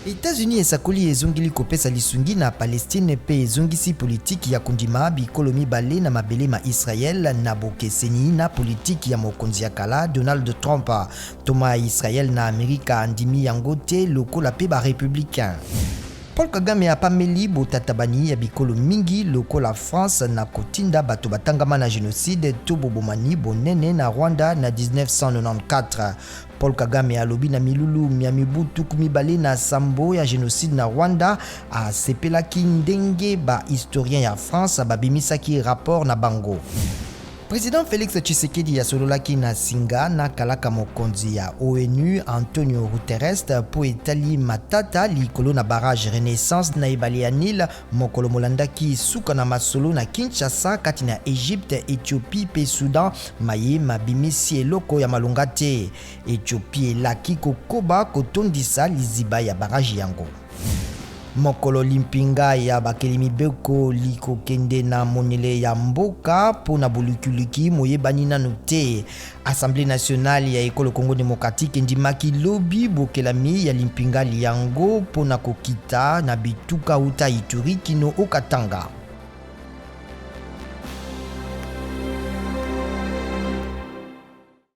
Etats-Unis esakoli ezongeli kopesa lisungi na Palestine mpe ezongisi politiki ya kondima bikolo mibale na mabele ma Israël na bokeseni na politiki ya mokonzi ya kala Donald Trump. Ntoma ya Israël na Amerika andimi yango te lokola mpe ba republicains. Paul Kagame apameli botatabani ya bikolo mingi lokola France na kotinda bato batangama na genocide to bobomani bonene na Rwanda na 1994. Paul Kagame alobi na milulu mya mibu 27 ya genocide na Rwanda asepelaki ndenge ba historiens ya France babimisaki rapport na bango. President Felix Tshisekedi asololaki na singa na kalaka mokonzi ya ONU Antonio Guterres mpo etali matata likolo na barrage Renaissance na ebale ya Nil mokolo molandaki suka na masolo na Kinshasa kati na Egypte, Ethiopie mpe Soudan maye mabimisi eloko ya malonga te. Ethiopie elaki kokoba kotondisa liziba ya barrage yango. Mokolo limpinga ya bakeli mibeko likokende na monyele ya mboka mpo na bolukiluki moyebani nanu te. Assemblee nationale ya ekolo Congo democratique endimaki lobi bokelami ya limpinga lyango mpo na kokita na bituka uta Ituri kino o Katanga.